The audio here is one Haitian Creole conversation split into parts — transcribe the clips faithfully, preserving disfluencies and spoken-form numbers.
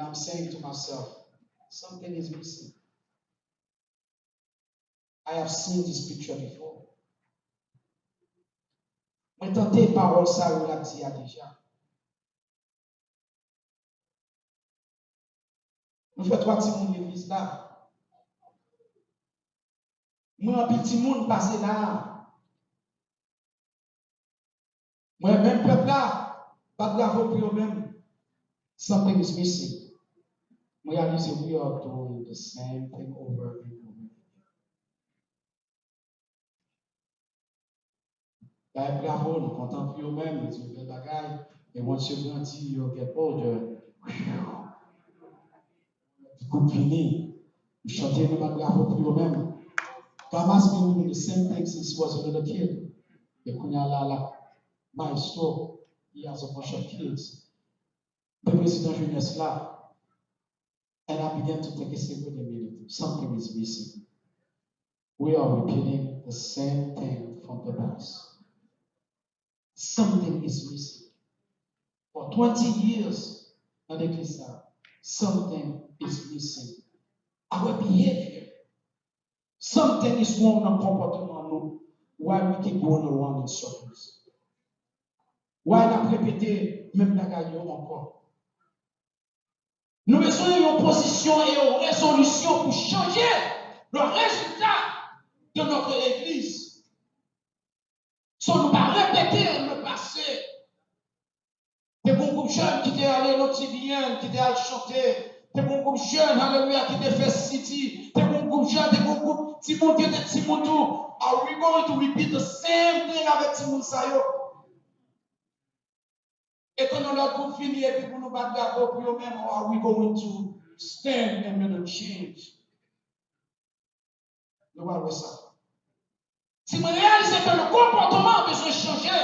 I'm saying to myself, something is missing. I have seen this picture before. Mwen tande pawòl sa yo l ap di a deja. Nou fè twa timoun legliz la. Mwen anpil timoun pase la. Mwen menm pèp la, bat bravo pou yo menm. Something is missing. Mwen reyalize we are doing the same thing over and over again. Bay bravo, nou kontan pou yo menm, yo di yo bèl bagay. E once yo grandi, yo get older, gwoup vini, yo chante, nou bat bravo pou yo menm. Thomas been doing the same thing since he was a little kid. E kounye a la, la, maestro, he has a bunch of kids. Mwen prezidan jenès la, and I began to think, I said, wait a minute, something is missing. We are repeating the same thing from the past. Something is missing. For twenty years nan legliz sa, something is missing. Our behavior. Something is wrong nan konpòtman nou. Why we keep going around in circles? Why n ap repete menm bagay yo ankò? Nou bezwen yon pozisyon e yon rezolisyon pou chanje le résultat de notre église. So nou pa repete le passé. Te gen yon gwoup jèn ki te ale nan T V N, ki te al chante. Te gen yon gwoup jèn, alelouya, ki te fè C D. Te gen yon gwoup jèn, te gen yon gwoup timoun ki te timoun tou. Are we going to repeat the same thing avèk timoun sa yo? E ke yon lòt gwoup vini epi pou nou bat bravo pou yo menm, or are we going to stand and make a change? Nou pral wè sa. Si mwen reyalize ke le konpòtman bezwen chanje,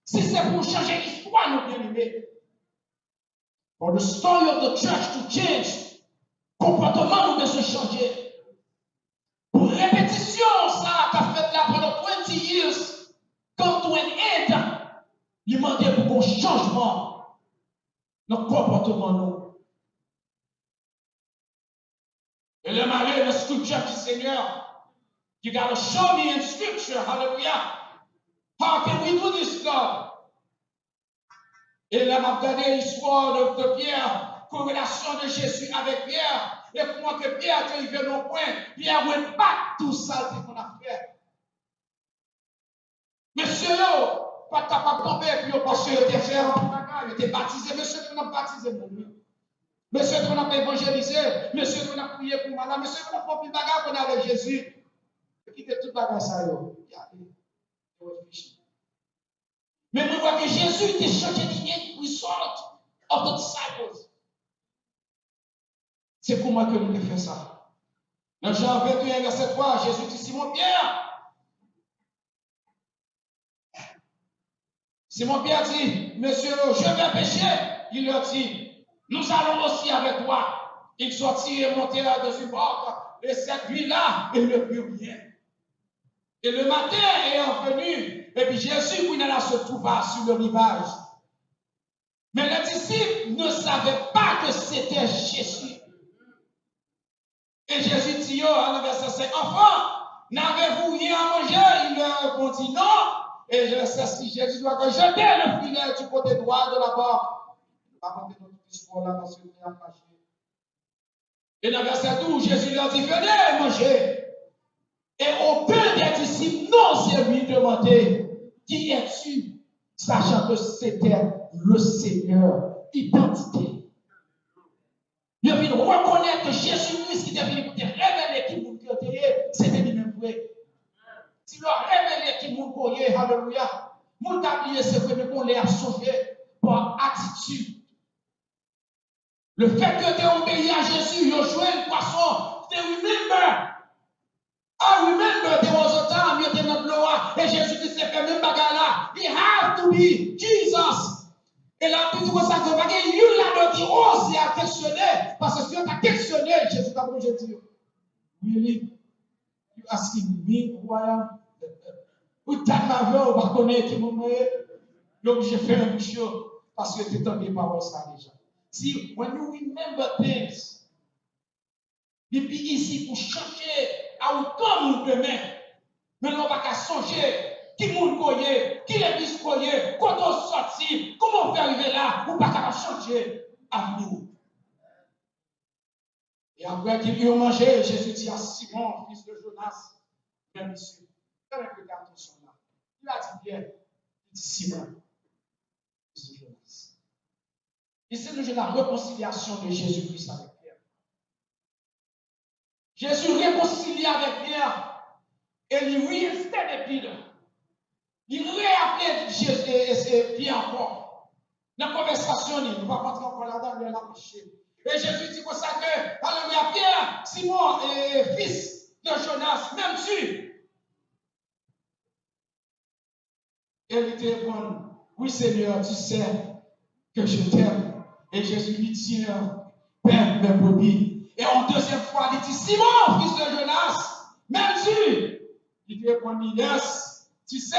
si se pou chanje istwa nou byeneme, for the story of the church to change, konpòtman nou bezwen chanje. Pou repetisyon sa a k ap fèt la pandan twenty years come to an end, li mande pou gon chanjman nan konpòtman nou. E lè m ale nan scripture ki Senyè, you gotta show me in scripture, hallelujah. How can we do this, God? E lè m ap gade istwa de, de Pierre, korelasyon de Jezi avèk Pierre, e kouman ke Pierre te rive nan pwen, Pierre went back to sa l te konn ap fè. Mesye yo pa t kapab kanpe pou yo, paske yo te fè anpil bagay, yo te batize, mesye te konn ap batize moun wi. Mesye te konn ap evanjelize, mesye te konn ap priye pou malad, mesye te konn ap fè anpil bagay konn avèk Jezi. Yo kite tout bagay sa yo, y ale, yo reflechi. Men mwen wè ke Jezi te chanje the end result of the disciples. Se kouman ke nou te fè sa? Nan Jan venteyen vèsè twa, Jezi di Simon Pyè, Simon Pierre dit, Messieurs, je vais pêcher. Il leur dit, Nous allons aussi avec toi. Ils sortirent et montèrent dans une barque, et cette nuit-là, ils ne prirent rien. Et le matin ayant venu, et puis Jésus, kounye a la, se trouva sur le rivage. Mais les disciples ne savaient pas que c'était Jésus. Et Jésus dit yo, nan vèsè senk, Enfants, n'avez-vous rien à manger? Ils leur répondit, Non. Et vèsè sis, Jésus dit, Jetez le filet du côté droit de la barque. Pa konte nou tout istwa la, paske nou ap mache. Et dans verset douze, Jésus leur dit, Venez et mangez. Et aucun des disciples n'osait lui demander, Qui es-tu? Sachant que c'était le Seigneur, identité. Yo vin rekonèt ke Jezi Kris ki te vini pou te revele ki moun ke yo te ye, se te li menm vre. Si yo revele ki moun ke w ye, alelouya, moun ka bliye se vre, men gon lè y ap sonje pa atitid. Le fèt ke yo te obeyi a Jezi, yo jwenn pwason, they remember. I remember there was a time yo te nan dlo a, e Jezi Kris te fè menm bagay la. It have to be Jesus. E la Bib di konsa ke pa gen youn ladan yo ki oze al kesyone, paske si yo ta kesyone, Jezi t ap oblije di yo, Really? You asking me who I am? Ou t ap avè w, ou pa konnen ki moun mwen ye? Yo oblije fèmen bouch yo, paske yo te tande pawòl sa deja. di, when you remember things, li pi izi pou chanje outcome ou demen. Men lè w pa ka sonje ki moun ke w ye, ki legliz ke w ye, kote w sòti, kòman w fè rive la, ou pa kapab chanje avni w. E apre ke yo manje, Jezi di a Simon, fis de Jonas, men misye, fè repete atansyon la. Li pa di Pyè, li di Simon, fis de Jonas. Isi, nou jwenn la rekonsilyasyon de Jezi Kris avèk Pyè. Jezi rekonsilye avèk Pyè e li reinstede Pyè. Li reaple Jezi, e, e, e, Pyè ankò. Nan konvèsasyon li, nou p ap rantre ankò ladan, lè l ap mache. E Jezi di konsa ke, alelouya, Pyè, Simon, e, e, fis de Jonas, m'aimes-tu? E li te reponn, oui, Seigneur, tu sais que je t'aime. Et Jésus lui dit, paît mes brebis. E yon dezyèm fwa, li di, Simon, fils de Jonas, m'aimes-tu? Li te reponn li, yes, tu sais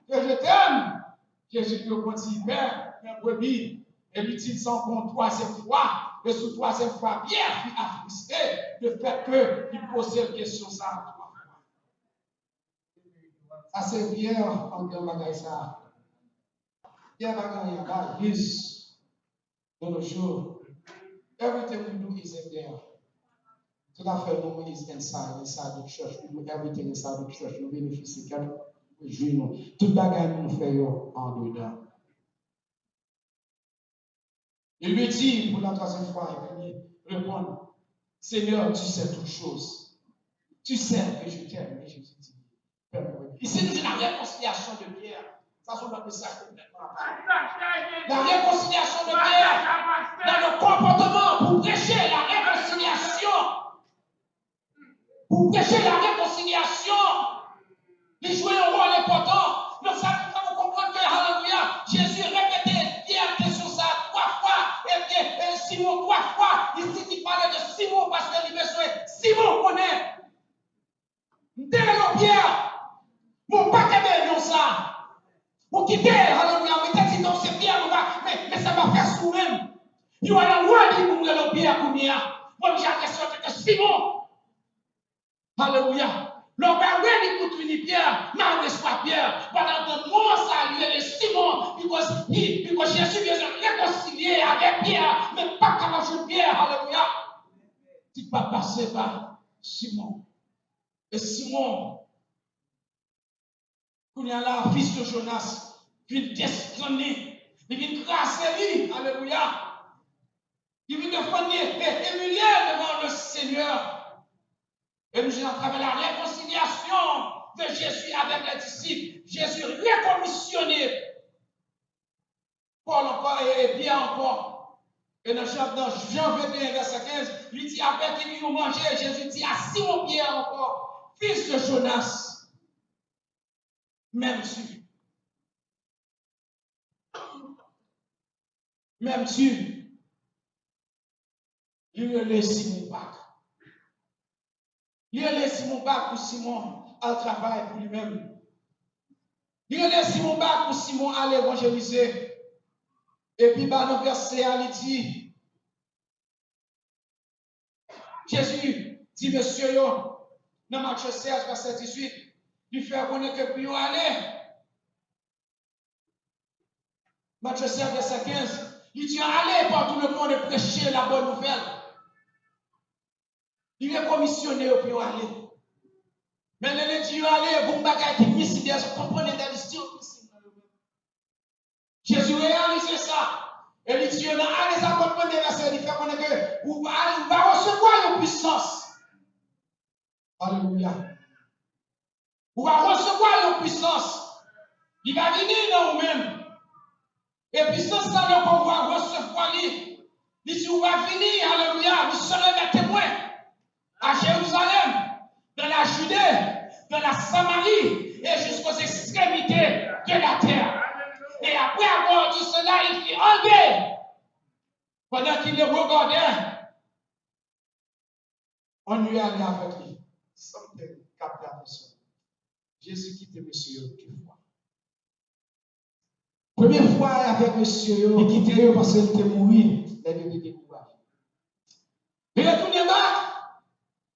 que je t'aime. Jezi te reponn, paît mes brebis. E li di sa ankò yon twazyèm fwa. E sou twazyèm fwa, Pyè fin atriste de fèt ke li poze l kesyon sa a twa fwa. Sa se Pyè anndan bagay sa a. Pyè pa gen anyen a bay. He's, de nos jours, everything we do is in there. Tout afè nou is inside, inside the church. We do everything inside the church. Nou benefisye kèk, nou jwi nou. Tout bagay nou fè yo andedan. Il lui dit pour la troisième fois, epi li reponn, Seigneur, tu sais toutes choses. Tu sais que je t'aime. E Jezi di, fè mwen. Isi, nou jwenn la rekonsilyasyon de Pyè. Sa se yon lòt mesaj konplètman apa. La rekonsilyasyon de Pyè. Nan le konpòtman pou preche la rekonsilyasyon. Pou preche la rekonsilyasyon, li jwe yon wòl enpòtan. Donk, sa fè nou konprann ke, alelouya, Jezi repete Pyè kesyon sa a twa fwa. Ebyen, e Simon twa fwa. Isi, li pale de Simon paske li bezwen Simon konnen. M te rele w Pyè, men w pa kenbe non sa a. Ou kite, alelouya, ou te di non, se Pyè, ou pa, men, men sa pa fè sou menm. You are not worthy pou m rele w Pyè kounye a. Mwen, m ja te sòti ke Simon. Alelouya. Lè w pa ready pou w vini Pyè, m a resevwa Pyè. Pandan tan moman sa a, li rele Simon, because he, because Jezi bezwen rekonsilye avèk Pyè, men pa kapab jwenn Pyè. Alelouya. Ti papa se pa Simon. E Simon, kounye a la, fis de Jonas, vin desann li, li vin kraze li, alelouya. Li vin defann li e imilye devan le Senyè. E nou jwenn atravè la rekonsilyasyon de Jezi avèk lè disip, Jezi rekomisyone Pòl ankò e, e Pyè ankò. E nan Jan, nan Jan venteyen, vèsè kenz, li di, apre ke yo manje, Jezi di a Simon Pyè ankò, fis de Jonas, m'aimes-tu? M'aimes-tu? Li rele Simon Bak. Li rele Simon Bak pou Simon al travay pou li menm. Li rele Simon Bak pou Simon al evanjelize. Epi ba nan vèsè a, li di, Jezi di mesye yo, nan Matye sèz, vèsè dizuit, li fè konnen ke pou yo ale, Matye sèz, vèsè kenz, li di, allez par tout le monde et prêchez la bonne nouvelle. Li rekomisyone yo pou yo ale. Men lè li di yo ale, gon bagay ki missing there, so component that is still missing nan yo menm. Jezi reyalize sa. E li di yo nan ale sa, konprann de vèsè, li fè konnen ke ou va, ou va resevwa yon pwisans. Alelouya. Ou va resevwa yon pwisans. Li va vini nan ou menm. E pwisans sa, lè ou va resevwa li, li di ou va vini, alelouya, vous serez mes témoins à Jérusalem, dans la Judée, dans la Samarie et jusqu'aux extrémités de la terre. Et après avoir dit cela, il fut enlevé. Pendant qu'il le regardait, on lui allait avec lui. Something capte l'attention. Jezi kite mesye yo de fwa. Premye fwa avèk mesye yo, li kite yo paske li te mouri. yo te dekouraje. Li retounen bak,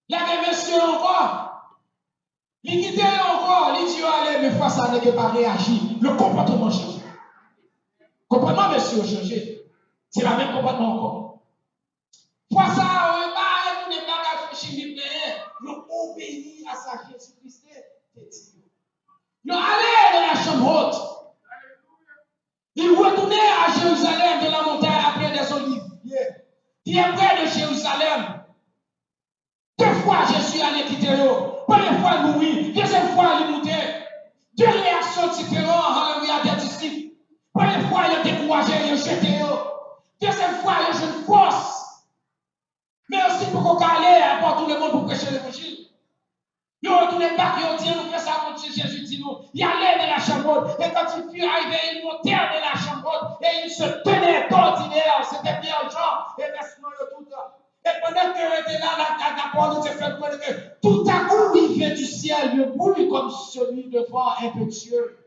lage mesye yo ankò. Li kite yo ankò, li di yo ale, men fwa sa nèg yo pa reyaji. Le konpòtman chanje. Konpòtman mesye yo chanje. Se pa menm konpòtman ankò. Fwa sa yo, yo pa retounen bak ak fouchi li plenyen. Yo obeyi a sa Jezi Kris te di yo. Yo ale nan lachanm wot. Ils retournaient à Jérusalem de la montagne après les Oliviers, qui est près de Jérusalem. De fwa Jezi ale kite yo. Premye fwa, l mouri. Dezyèm fwa, li moute. De reyaksyon diferan, alelouya, de disip. Premye fwa, yo dekouraje, yo jete yo. Dezyèm fwa, yo jwenn fòs. Men yo si poko ka ale apò tou lemonn pou preche levanjil. Yo retounen bak, yo di, nou fè sa Bondye Jezi di nou. Y allèrent de la chambre haute, et quand ils furent arrivés, ils montèrent de la chambre haute, et ils se tenaient d'ordinaire, c'était bien Jean, et vèsman yo tout. E pandan ke yo te la, la, la, la pawòl de Dye fè nou konnen ke tout à coup, il vint du ciel un bruit comme celui de vent impétueux.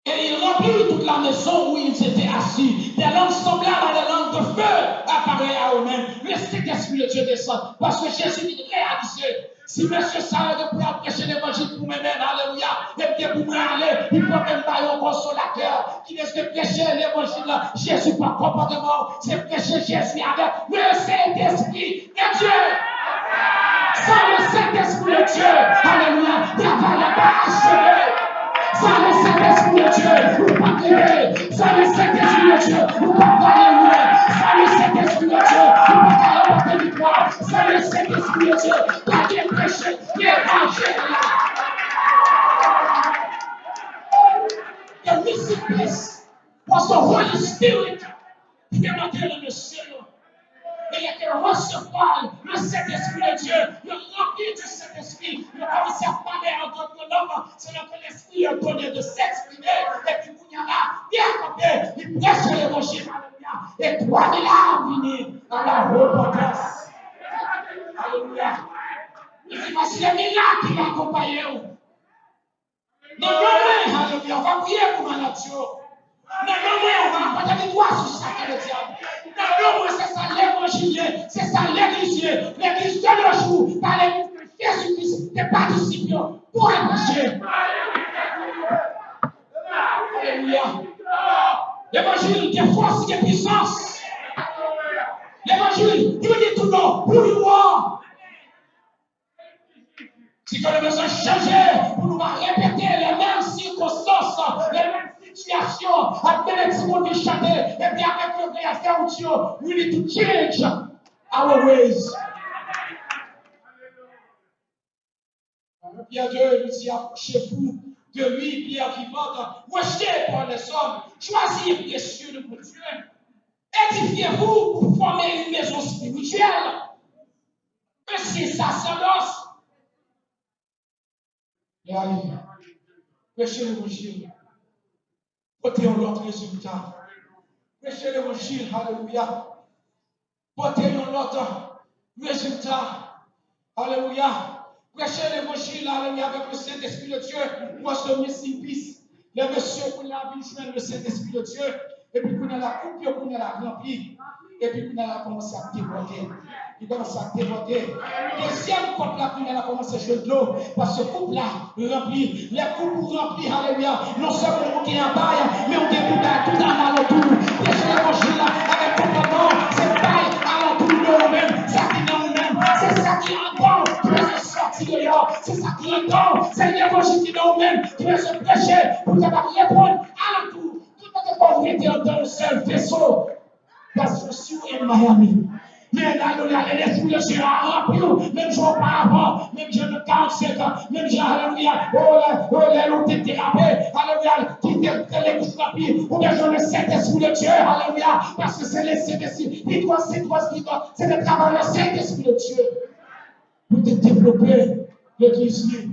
Et il remplit toute la maison où ils étaient assis. Des langues semblables à des langues de feu apparaissent à eux-mêmes. Le Saint-Esprit de Dieu descend. Paske Jezi vin reyalize, si mesye sa yo te pou al preche levanjil pou mwen menm, alelouya, e byen pou mwen ale, li pral menm ba yo yon konsolatè ki vle preche levanjil la. Jezi pa konpòtman, se preche Jezi avèk le Saint-Esprit de Dieu. Sans le Saint-Esprit de Dieu, alelouya, travay la pa acheve. Sans le Saint-Esprit de Dieu, ou pa k rive. Sans le Saint-Esprit de Dieu, ou pa k ale lwen. Sans le Saint-Esprit de Dieu, ou pa k al ranpòte viktwa. Sans le Saint-Esprit de Dieu, pa gen preche levanjil la. The missing piece was the Holy Spirit ki te monte nan mesye yo. E yo te resevwa le Sentespri de Dye, yo ranpli de Sentespri, yo kòmanse ap pale an dòt lang, selon ke Lespri yo donnen de s'exprimer, epi kounye a la, Pyè kanpe, li preche levanjil, alelouya, e twa mil âmes vini à la repentance. Alelouya. Li di, voici les miracles qui va accompagner vous. Nan non mwen, alelouya, w va priye pou malad yo. Nan non mwen, w va apòte viktwa sou Satan ledyab. Nan non mwen, se sa levanjil ye, se sa legliz ye. Legliz de nos jours, pa legliz ke Jezi Kris te ba disip yo pou al preche. Alelouya. Levanjil gen fòs, gen pwisans. Levanjil, you need to know who you are. Si ke nou bezwen chanje pou nou pa repete les mêmes circonstances, les mêmes situations, ap mennen timoun vin chante, epi avèk yo vle fè ou di yo, we need to change our ways. Pyè de li di, approchez-vous de lui, pierre vivante, rejetée par les hommes, choisie et précieuse pour Dieu. Édifiez-vous pour former une maison spirituelle. Mesye, sa se lòs. Preche levanjil. Pote yon lòt rezilta. Preche levanjil, alelouya. Pote yon lòt rezilta. Alelouya. Preche levanjil, alelouya, avèk le Saint-Esprit de Dieu. What's the missing piece? Lè mesye kounye a vin jwenn le Saint-Esprit de Dieu, epi kounye a la koup yo kounye a la ranpli, epi kounye a la kòmanse ap debòde. Li kòmanse ap debòde. Dezyèm kòp la kounye a la kòmanse jwenn dlo, paske koup la ranpli. Lè koup ou ranpli, alelouya, non sèlman ou gen anba, men ou gen pou bay tout alantou. Preche levanjil la avèk konpòtman, se bay alantou de ou menm, sa ki nan ou menm, se sa ki anndan w ki bezwen sòti deyò, se sa ki anndan w, se levanjil ki nan ou menm ki bezwen preche pou w kapab reponn alantou. Tout kote ke w rete anndan yon sèl veso. That's for you in Miami. Men alelouya, lè Lespri de Dye a ranpli w, menm jan oparavan, menm jan nan karannsenk an, menm jan, alelouya, o lè, o lè nou te derape, alelouya, ki te, te legliz ranpli, ou bezwen le Sentespri de Dye, alelouya, paske se le Sentespri, it was, it was, it was, se te travay le Sentespri de Dye pou te devlope legliz li.